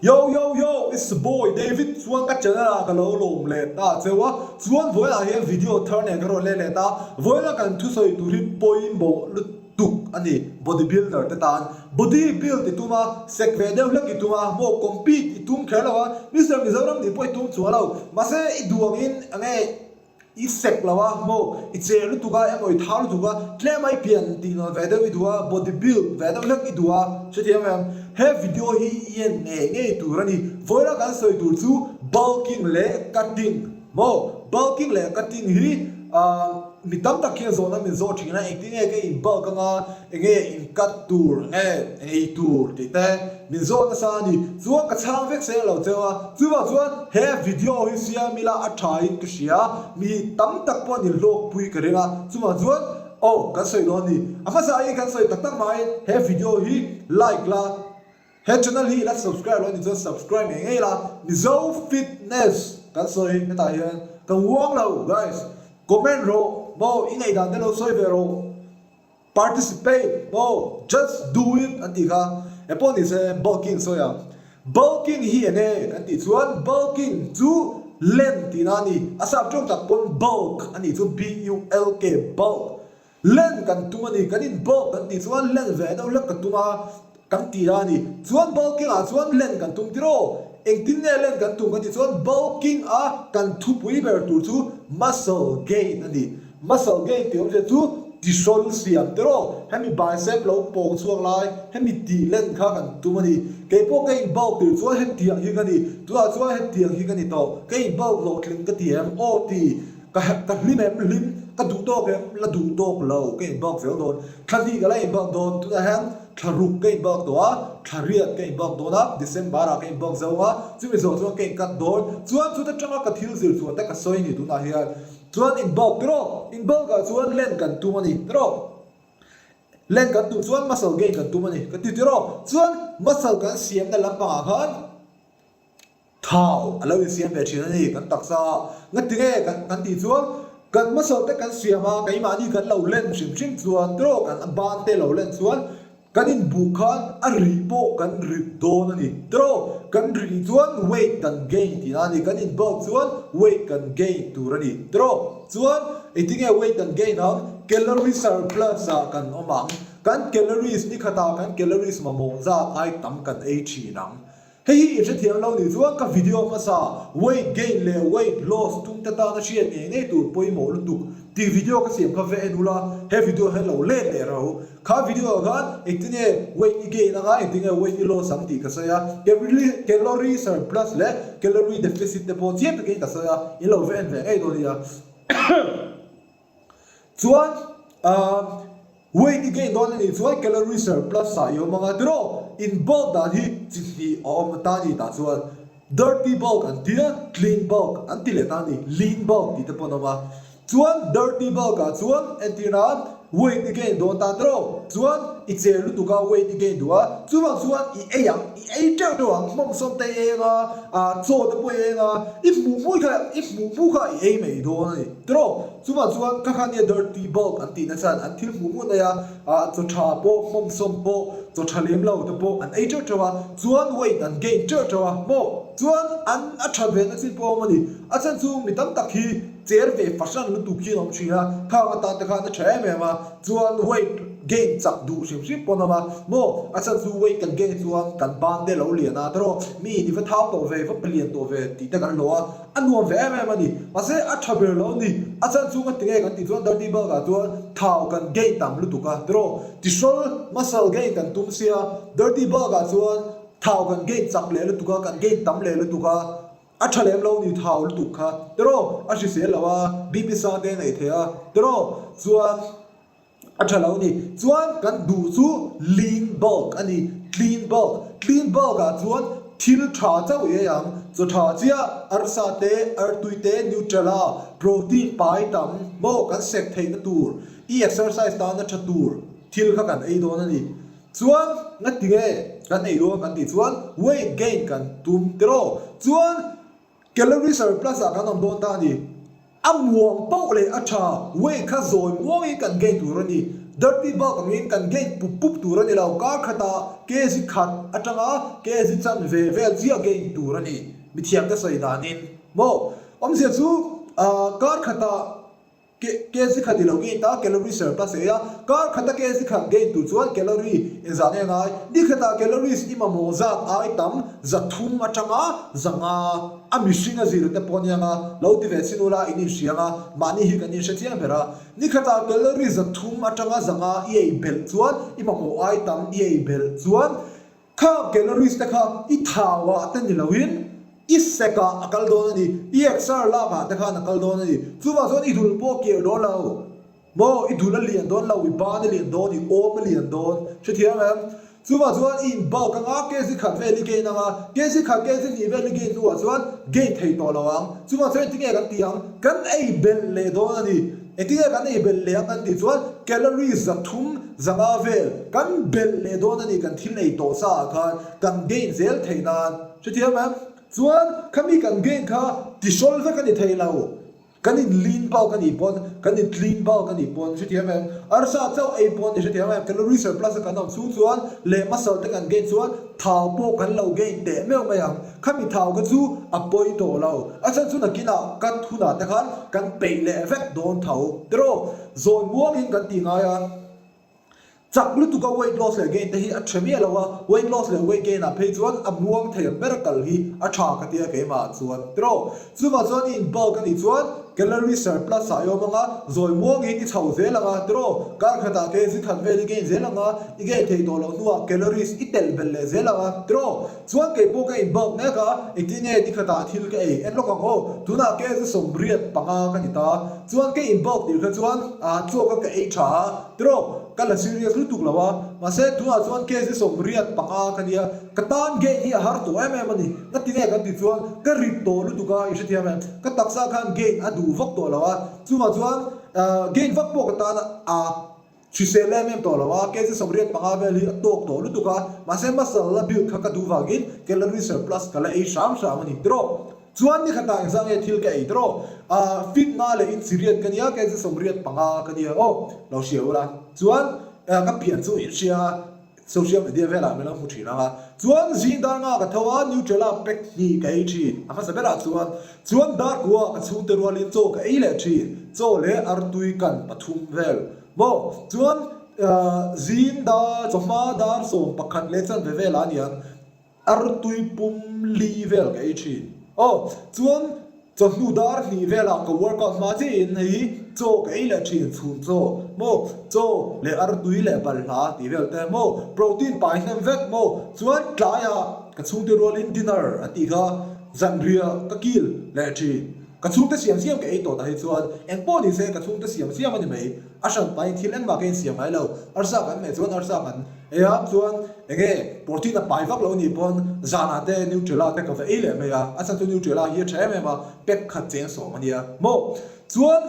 Yo yo yo it's boy David chuan ka channel ah ka lo lawm leh ta cheu a, chuan vawiinah hian video thar nen ka rawn let leh ta, vawiina kan thusawi tur hi pawimawh lutuk a ni body builder te tan, body build i tum a, sek ve deuh hlek i tum a, maw compete i tum kher lo a, Mister Mizoram nih pawh i tum chuang lo, mahse i duh angin enge I sek lo a, maw i cher lutuk a emaw i thau lutuk a, tlem a i pian tih nawn ve deuh i duh a, body build ve deuh hlek i duh a, hrethiam em? He video hi i en ngei ngei tur a ni. Vawiina kan sawi tur chu bulking leh cutting, maw bulking leh cutting hi ahh mi tam tak hian zawhna min zawh thin a, engtin nge ka in bulk anga, enge in cut tur nge ei tur tih te min zawh nasa a ni. Chuan ka chhang vek seng lo cheu a, chuvang chuan he video hi siam ila a tha in ka hria, mi tam tak pawh an inhlawkpui ka ring a, chuvang chuan aw kan sawi dawn a ni. A hmasa hi kan sawi tak tak hmain he video hi like la, he channel hi ila subscribe lo a nih chuan subscribe ngei ngei la, Mizo fitness kan sawi hetah hian ka uang lo guys, comment rawh maw i ngaihdan te lo sawi ve rawh. Participate maw just do it an tih kha e pawh ni se bulking sawi ang. Bulking hi eng e kan tih chuan bulking chu len tihna a ni. A sap tawng tak pawn bulk a nih chu B-U-L-K bulk. Len kan tum a ni. Kan in bulk kan tih chuan len ve deuh hlek ka tum a kan tih a ni. Chuan bulking ah chuan len kan tum tiraw? Engtin nge len kan tum kan tih chuan bulking a kan thupui ber tur chu muscle gain a ni. Muscle gain tih awmzia chu tihrawl siam tiraw? Hemi bicep lo pawng chhuak lai, hemi tih len kha kan tum a ni. Keipawh ka in bulk tir chuan hetiang hi ka ni, tunah chuan hetiang hi ka ni tawh. Ka in bulk hlawhtling ka ti em? Aw ti. Ka ka hlim em hlim, ka duh tawk em la duh tawk lo, ka inbak zel dawn. Thla hnih ka la inbak dawn, tunah hian thla ruk ka inbak tawh a, thla riat ka inbak dawn a, December ah ka inbak zo a, chumi zawh chuan ka inkat dawn. Chuan chuta tanga ka thil zir chhuah te ka sawi ni tunah hian. Chuan inbak tiraw, inbak ah chuan len kan tum a ni tiraw. Len kan tum chuan muscle gain kan tum a ni ka ti tiraw. Chuan muscle kan siamna lampangah khan. Thau a lo insiam ve thin a ni kan taksa a, ngatinge kan kan tih chuan kan muscle te kan siam a, keimahni kan lo len hrim hrim chuan tiraw kan ban te lo len chuan kan inbuh khan a rih pawh kan rit dawn a ni tiraw, kan rih chuan weight kan gain tihna a ni, kan inbulk chuan weight kan gain tur a ni tiraw, chuan engtinge weight kan gain ang calorie surplus ah kan awm ang, kan calories ni khatah kan calories mamawh zat ai tam kan ei thin ang. Hei hi i hrethiam lo nih chuan ka video hmasa weight gain leh weight loss tum te tana hriat ngei ngei tur pawimawh lutuk tih video ka siam kha ve en ula, he video hian lo let leh ro. Kha video ah khan engtinge weight i gain anga engtinge weight i loss ang tih ka sawi a, calorie surplus leh calorie deficit te pawh chiang takin ka sawi a, in lo ve en ve ngei dawn nia. Chuan ahh weight i gain dawn anih chuan calorie surplus ah i awm anga tiraw in bulk dan hi chi hnih a awm ta a ni tah chuan dirty bulk an ti a clean bulk an ti leh ta a ni lean bulk tih te pawh an awm a chuan dirty bulk ah chuan entirna weight i gain dawn ta tiraw chuan i cher lutuk a weight i gain duh a chuvang chuan i ei ang i ei teuh teuh ang hmawmsawm te i ei anga ah chaw te pawh i ei anga i hmuh hmuh kha i hmuh hmuh kha i ei mai dawn a ni. Tiraw, chuvang chuan kha kha nia dirty bulk an tihna chuan an thil hmuh hmuh nei a, ah chaw tha pawh, hmawmsawm pawh, chaw tha lem lo te pawh an ei teuh teuh a, chuan weight an gain teuh teuh a, maw? Chuan an a that ve na chin pawh a awm a ni. A chhan chu mi tam tak hi cher ve fahran lutuk hi an awm thin a, khang atan te khan a tha em em a, chuan weight gain chak duh hrim hrim pawh an awm a, maw? A chhan chu weight kan gain chuan kan ban te lo lian a, tiraw, mi in i va thau tawh ve, i va palian tawh ve tih te kan hlawh a, A nuam ve em em a ni. Mahse a tha ber lo a ni. A chhan chu ngati nge kan tih chuan dirty bulk ah chuan thau kan gain tam lutuk a tiraw. Tihrawl muscle gain kan tum sia dirty bulk ah chuan thau kan gain chak leh lutuk a, kan gain tam leh lutuk a. A tha lem lo ni thau lutuk kha tiraw. A hrisel lo a, BP sang te a neih theih a tiraw. Chuan. A tha lo ni. Chuan kan duh chu lean bulk a ni, clean bulk. Clean bulk ah chuan thil tha chauh i ei ang. Chaw tha chiah, arsa te, artui te, Nutella, protein pai tam maw kan sek theihna tur, i exercise tana tha tur thil kha kan ei dawn a ni. Chuan ngati nge kan ei dawn kan tih chuan weight gain kan tum tiraw. Chuan Calorie surplus ah kan awm dawn ta a ni. A muang pauh leh a tha, weight kha zawi muangin kan gain tur a ni. Dirty bulk angin kan gain pup pup tur a ni lo, kar khatah kg khat atanga kg chanve vel chiah gain tur a ni, mithiamte sawi danin. Maw? Awmzia chu kar khatah kg khat i lo gain ta, calorie surplus ei a, kar khata kg khat gain tur chuan calorie inzah nge ngai? Ni khatah calories i mamawh zat ai tam 300 atanga 500 a mihring a zir te pawh aniang a, lo ti ve chin ula in inhriang a, mahni hi kan inhre chiang ber a. Ni khatah calorie 300 atanga 500 i ei belh chuan i mamawh ai tam i ei belh chuan Kha calories te kha i thau ah te ni loin i sek ah a kal dawn a ni, i exer lak ah te khan a kal dawn a ni. Chuvang chuan i dul pawh a kir dawn lo maw, i dul a lian dawn lo, i ban a lian dawn, i awm a lian dawn, hrethiam em? Chuvang chuan i in bulk anga kg khat vel i gain anga, kg khat kg hnih vel i gain hnuah chuan gain thei tawh lo ang. Chuvang chuan engtinge kan tih ang? Kan ei belh leh dawn a ni. Engtinge kan ei belh leh ang kan tih chuan calories 300 500 vel kan belh leh dawn a ni kan thil ei tawh sa ah khan kan gain zel theih nan hrethiam em? Chuan khami kan gain kha tihrawl vek a ni thei lo, kan in lean bulk a nih pawn kan in clean bulk a nih pawn hrethiam em? Arsa chauh ei pawn ni hrethiam em? Calorie surplus a kan awm chhung chuan leh muscle te kan gain chuan thau pawh kan lo gain teh meuh mai ang. Khami thau kha chu a pawi tawh lo, a chhan chu nakinah cut hunah te khan kan peih leh vek dawn tho tiraw? Zawi muangin kan ti ngai a, chak lutuka weight loss leh gain te hi a tha miah lo a, weight loss leh weight gain ah phei chuan a muang thei ang ber a kal hi a tha ka tia keimah ah chuan tiraw? Chuvang chuan i in bulk a nih chuan calorie surplus ah i awm ang a, zawi muangin i chho zel ang a tiraw? Kar khatah kg khat vel i gain zel ang a, i gain thei tawh loh hnuah calories i telh belh leh zel ang a tiraw? Chuan kei pawh ka inbawk mek a, engtin nge ni khatah thil ka ei en lawk ang aw, tunah kg 85 ka ni ta, chuan ka inbawk tir kha chuan ah chaw kha ka ei tha a, tiraw ka la serious lutuk lo a, mahse tunah chuan kg 85 ka nia, ka tan gain hi a har tawh em em a ni, ngati nge kan tih chuan ka rit tawh lutuk a, i hrethiam em, ka taksa khan gain a duh vak tawh lo a, chungah chuan gain vak pawh ka tan a. Hrisel em em tawh lo a, kg 85 vel hi a tawk tawh lutuk a, mahse muscle la build kha ka duh vangin calorie surplus ka la ei hram hram a ni tiraw. Chuan ni khatah engzah nge thil ka ei tiraw? Ahh fit nga leh in chiriat ka nia, kg 85 ka nia aw, lo hria ula. Chuan ka pian chu in hria a, social media velah min lo hmu thin ang a. Chuan zing dar nga ka tho a, Nutella pack hnih ka ei thin, a hmasa berah chuan. Chuan dar kua ka chhungte rualin chaw ka ei leh thin, chaw leh artui kan pathum vel. Maw? Chuan zing dar chawhma dar 11 leh chanve velah a niang artui pum li vel ka ei thin. Aw, chuan chawhnu dar hnih velah ka workout hma chiahin hei hi chaw ka ei leh thin, chhun chaw maw? Chaw leh artui leh balhla tih vel te maw? Protein pai hnem vek maw? Chuan tlaiah ka chhungte rualin dinner an tih kha zanriah ka kil leh thin. Ka chhungte siam siam ka ei tawh ta hi chuan eng pawh ni se ka chhungte siam siam a ni mai. A hran pahin thil engmah ka insiam ngai lo. Arsa kan neih chuan arsa kan ei a, chuan eng nge protein a pai vak lo nih pawn zanah te Nutrela te ka va ei leh mai a, a chhan chu Nutrela hi a tha em em a, pack khat cheng sawm a nia maw. Chuan.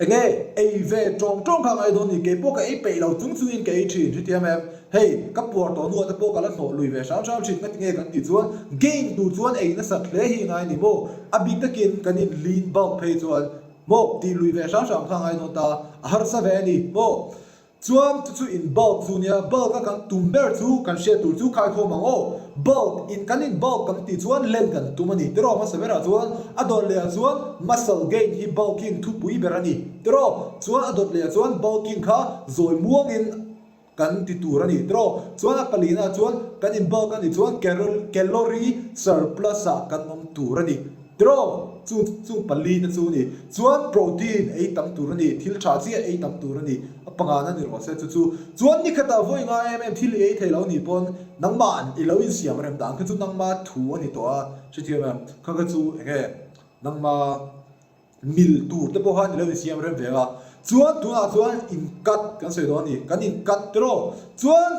Enge ei ve tawng tawng kha ngai dawn ni, kei pawh ka ei peih lo chung chungin ka ei thin hetiang em, hei ka puar tawh hnuah te pawh ka la hnawh lui ve hram hram thin ngati nge kan tih chuan gain tur chuan ei nasat hle hi ngai ni maw, a bik takin kan in lean bulk phei chuan maw tih lui ve hram hram kha ngai dawn ta, a harsa ve a ni maw. Chuan chu chu in bulk chu nia, bulk a kan tum ber chu kan hriat tur chu khaikhawm ang aw. Bulk in kan in bulk kan tih chuan len kan tum a ni tiraw hmasa berah chuan a dawt leh ah chuan muscle gain hi bulking thupui ber a ni tiraw. Chuan a dawt leh ah chuan bulking kha zawi muangin kan ti tur a ni tiraw. Chuan a palina ah chuan kan in bulk a nih chuan calorie surplus ah kan awm tur a ni. Tiraw? Chu chung pali te chu a ni. Chuan protein ei tam tur a ni, thil tha chiah ei tam tur a ni. A pangan a ni rawh se chu chu. Chuan ni khatah vawi nga em em thil i ei thei lo nih pawn nangmah i lo insiam rem dan kha chu nangma thu a ni tawh a, hrethiam em? Kha kha chu eng nge nangma mil tur te pawh khan i lo insiam rem ve a. Chuan tunah chuan in cut kan sawi dawn a ni, kan in cut tiraw? Chuan.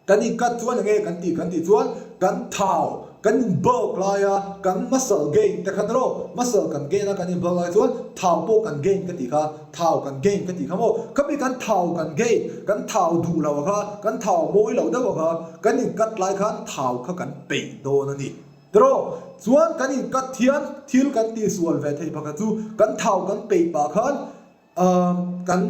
Kan inkat chuan enge kan tih kan tih chuan kan thau, kan in bulk lai a, kan muscle gain te kha tiraw, muscle kan gain a kan in bulk lai chuan thau pawh kan gain ka tih kha, thau kan gain ka tih kha maw, khami kan thau kan gain, kan thau duh lo a kha, kan thau mawi lo deuh a kha, kan inkat lai khan thau kha kan peih dawn a ni tiraw. Chuan kan inkat hian thil kan tihsual ve theih pakhat chu kan thau kan peih pah khan kan.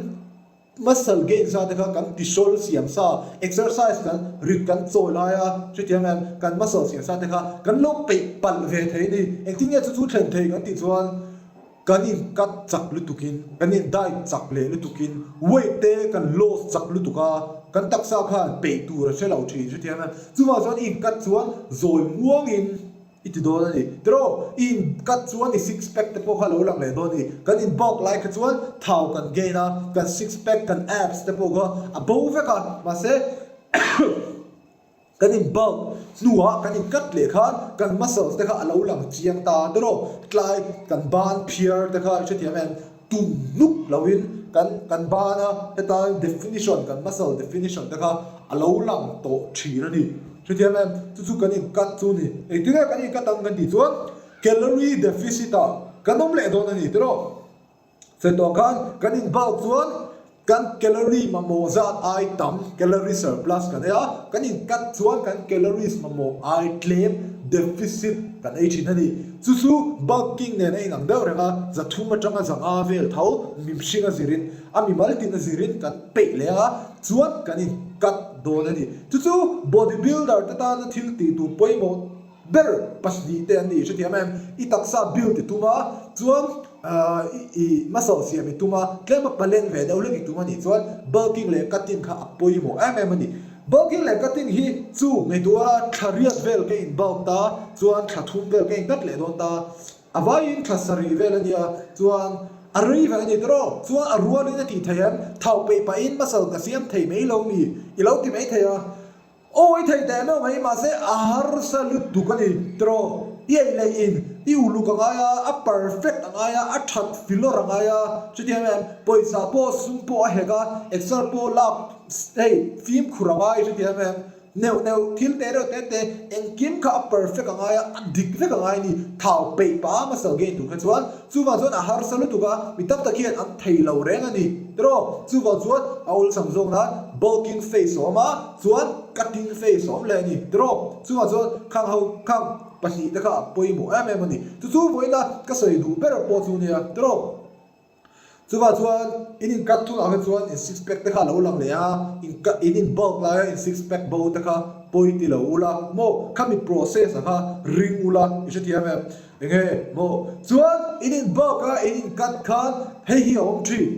Muscle gain sa te kha kan tishawl siam sa, exercise kan rit kan chawi lai a, hrethiam em? Kan muscle siam sa te kha kan lo peih palh ve thei a ni. Engtin nge chu chu thlen thei kan tih chuan kan in cut chak lutukin, kan in diet chak leh lutukin, weight te kan loss chak lutuk a, kan taksa khan peih tur a hre lo thin, hrethiam em? Chuvang chuan i in cut chuan zawi muangin, I ti dawn a ni. Tiraw, i in cut chuan i six pack te pawh kha lo lang leh dawn a ni. Kan in bulk lai kha chuan thau kan gain a, kan six pack, kan abs te pawh kha a bo vek a. Mahse, kan in bulk hnuah kan in cut leh khan kan muscles te kha a lo lang chiang ta. Tiraw, tlai kan ban phiar te kha i hrethiam em? Tum hnuk loin kan kan ban a, heta definition, kan muscle definition te kha a lo lang tawh thin a ni. Hrethiam em? Chu chu kan in cut chu a ni. Engtin nge kan in cut ang kan tih chuan calorie deficit ah kan awm leh dawn a ni tiraw? Sawi tawh khan kan in bulk chuan kan calorie mamawh zat ai tam, calorie surplus kan ei a, kan in cut chuan kan calories mamawh ai tlem, deficit kan ei thin a ni. Chu chu bulking nen a inang deuh reng a, 300 atanga 500 vel tho mihring a zirin, a mimal tin a zirin kan peih leh a, chuan kan in cut dawn a ni. Chu chu body builder te tana thil tih tur pawimawh ber pahnihte an ni hrethiam em? I taksa build i tum a, chuan i muscle siam i tum a, tlema palen ve deuh hlek i tum a nih chuan bulking leh cutting kha a pawimawh em em a ni. Bulking leh cutting hi chu ngaihtuah a thla riat vel ka in bulk ta, chuan thla thum vel ka in cut leh dawn ta. A vaiin thla sarih vel a nia, chuan a rei ve a ni tawh rawh. Chuan a rualin a tih thei em? Thau peih pahin muscle ka siam thei mai lo mi? I lo ti mai thei a. Aw i thei teh meuh mai mahse a harsa lutuk a ni tawh rawh. I ei leh in i uluk a ngai a, a perfect a ngai a, a that filawr a ngai a, chutiang em pawisa pawh sum pawh a hek a, exer pawh lak hei fimkhur a ngai hrethiam em? Neuh neuh thil te reuh te te engkim kha a perfect a ngai a, a dik vek a ngai a ni. Thau peih pah a muscle gain tur kha chuan chuvang chuan a harsa lutuk a, mi tam tak hian an thei lo reng a ni tiraw? Chuvang chuan a awlsam zawk nan bulking phase a awm a, chuan cutting phase a awm leh a ni tiraw? Chuvang chuan khang ho khang pahnihte kha a pawimawh em em a ni. Chu chu vawiina ka sawi duh ber pawh chu nia tiraw? Chuvah chuan in in cut thunah kha chuan in six pack te kha a lo lang leh a, in cut in in bulk laia in six pack bo te kha pawi ti lo ula maw khami process ang kha ring ula i hrethiam em? Enge maw chuan in in bulk a in in cut khan hei hi a awm thin.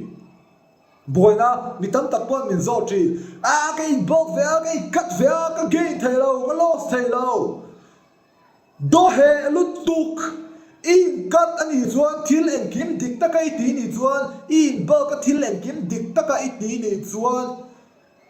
Buaina mi tam tak pawh min zawt thin, ah ka in bulk ve a, ka in cut ve a, ka gain thei lo, ka loss thei lo. Dawheh lutuk! I inkat a nih chuan thil engkim dik taka i ti nih chuan, i inbak a thil engkim dik taka i ti nih chuan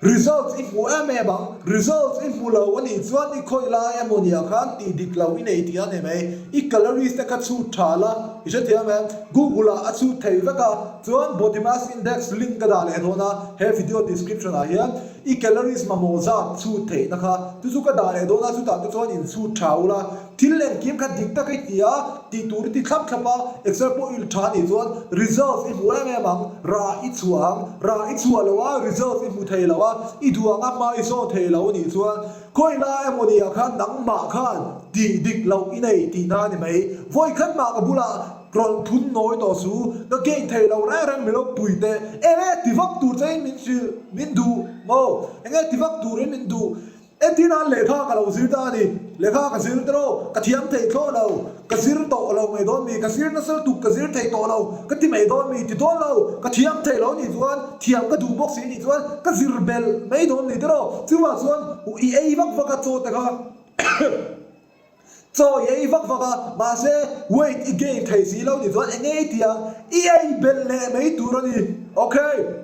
results i hmu em em ang. Results i hmu lo a nih chuan i khawih lai emaw nia khan tih dik lo i nei tih a ni mai. I calories te kha chhut tha la, i hrethiam em? Google ah a chhut thei vek a, chuan body mass index link ka dah leh dawn a, he video description ah hian. I calories mamawh zat chhut theihna kha chu chu ka dah leh dawn a, chutah te chuan in chhut tha ula, thil engkim kha dik tak i ti a, tih tur i ti thlap thlap a, exer pawh i tha anih chuan results i hmu em em ang, rah i chhuah ang, rah i chhuah lo a, results i hmu thei lo a, i duh ang a hma i sawn thei lo anih chuan khawi lai emaw ni ah khan nangmah khan tih dik loh i nei tihna a ni mai, vawikhat mah ka bulah Rawn phun nawi tawh su, ka gain thei lo reng reng milo pui teh, enge ti vak tur che in min hrilh, min duh maw? Enge ti vak tur in min duh? Entir nan lehkha ka lo zir ta a ni, lehkha ka zir tawh, ka thiam thei thlawh lo, ka zir tawh lo mai dawn mi, ka zir nasa lutuk ka zir thei tawh lo, ka ti mai dawn mi, ti dawn lo, ka thiam thei lo nih chuan, thiam ka duh bawk si nih chuan ka zir belh mai dawn ni tiraw? Chuvang chuan i ei vak vak a chaw te kha. Chaw i ei vak vak a, mahse weight i gain thei si lo nih chuan eng ei tiang i ei belh leh mai tur a ni. Ok,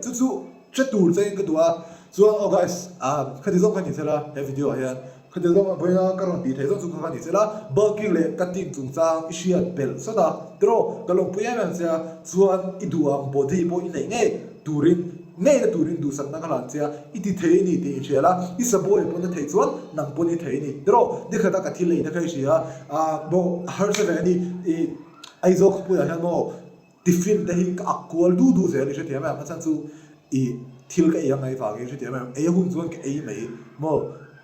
chu chu hre tur che in ka duh a. Chuan aw guys, ah khati zawng kha ni sela he video ah hian khati zawng a vawiina ka rawn tih theih zawng chu kha kha ni sela bulking leh cutting chungchang i hriat belh sawt a. Tiraw ka lawmpui em em che a, chuan i duh ang body pawh i neih ngei turin Ngeina turin duhsakna ka hlan che a, i ti thei a ni tih i hria la, i sabuai pawn a theih chuan nang pawn i thei a ni. Tiraw, nikhata ka thil eina kha i hria a, maw a harsa ve a ni, i Aizawl khawpuiah hian maw tiffin te hi ka ak kual du du zel i hrethiam em, a chhan chu i thil ka ei ang ngaih vangin i hrethiam em, ei a hun chuan ka ei mai maw,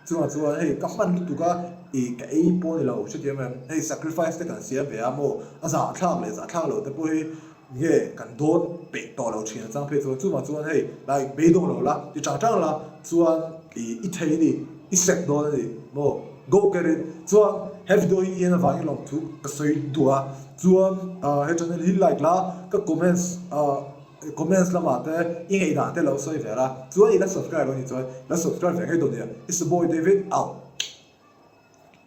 chungah chuan hei ka hman lutuk a, i ka ei pawh ni lo hrethiam em, hei sacrifice te kan siam ve a maw, a zahthlak leh zahthlak loh te pawh hi. Nge kan dawn peih tawh lo thin a chang phei chuan chuvang chuan hei like beidawng lo la ti chang chang la chuan ih i thei a ni i sek dawn a ni maw go get it chuan he video hi i en avangin lawmthu ka sawi duh a chuan ah he channel hi like la ka comments ah comments lamah te i ngaihdan te lo sawi ve la chuan i la subscribe lo ni chuan la subscribe ve ngei dawn nia it's a boy David out.